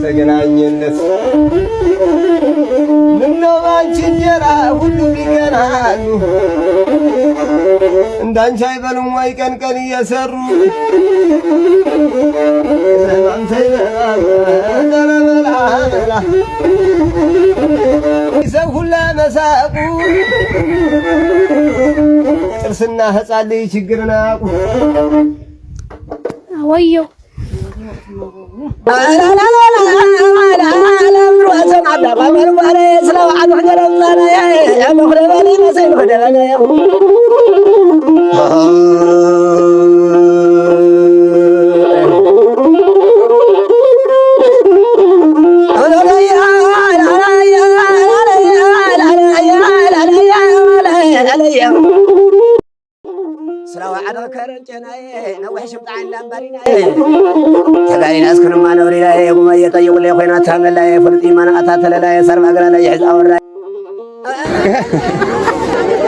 ተገናኘለት። ምነው ባንቺ እንጀራ ሁሉም ይቀናሉ፣ እንዳንቺ አይበሉም ወይ ቀን ቀን እየሰሩ? ሰው ሁላ መሳቁ፣ ጥርስና ህፃን ልጅ ችግርን አያውቁ። ወየው።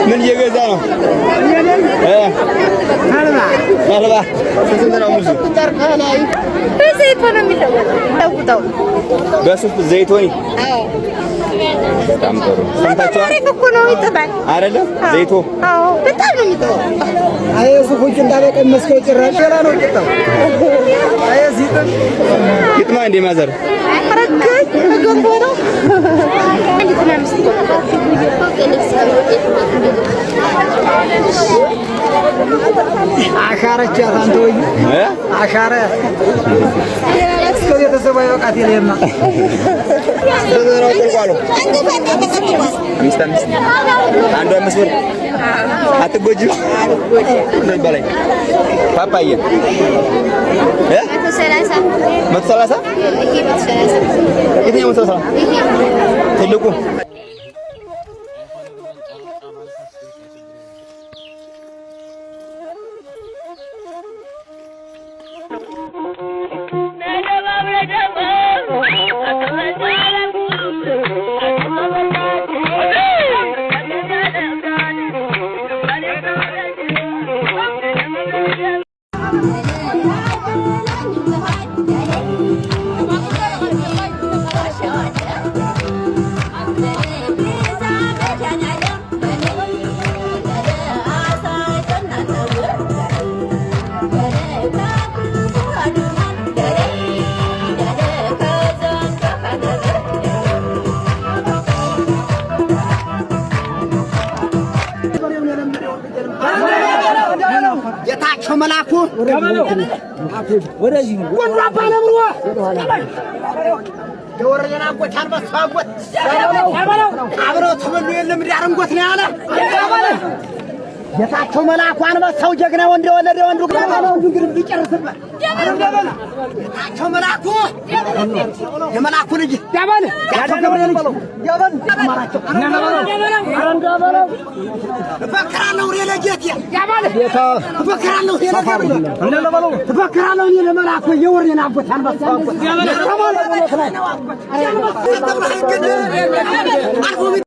ምን እየገዛ ነው? ተልባ ስንት ነው ሙዙ? በዘይት ነው የሚለወጠው። በሱፍ ዘይቶኒ። በጣም ጥሩ ሰምታችኋል። አሪፍ እኮ ነው፣ ይጥማል። አይደለም ዘይቶ? አዎ፣ በጣም ነው የሚጥመው። አይ ሱፉ ቂጣ በቀመስከው ጭራሽ ገና ነው ቂጣው። አይ ሲጥም። ይጥማ እንዴ ማዘር? ረገኝ ገንቦ ነው። አሻረቻት አንተ ወይ አሻረ እስከ ቤተሰቧ ይበቃት የለማ። ስንት ነው ቁልቋሉ? አምስት አምስት፣ አንዱ 5 ብር። አትጎጂም ነው ይባላል። ፓፓዬ 130። የትኛው 130? ትልቁ። ጌታቸው መላኩ ወንዱ አባ ነብሮ የወረደን አጎት ያልበሳው አጎት አብረው ተበሉ የለም ዳርንጎት ነው ያለ ጌታቸው መላኩ አንበሳው ጀግና ወንድ የወለደ ወንዱ ወንዱ ቢጨርስበት ጌታቸው መላኩ የመላኩ ልጅ ጌታቸው ገብረ ልጅ እፈክራለሁ እኔ ለጌቴ፣ እፈክራለሁ እኔ ለገብሬ፣ እፈክራለሁ እኔ ለመላኩ የወሬን አጎት አንበሳው አጎት አልፎ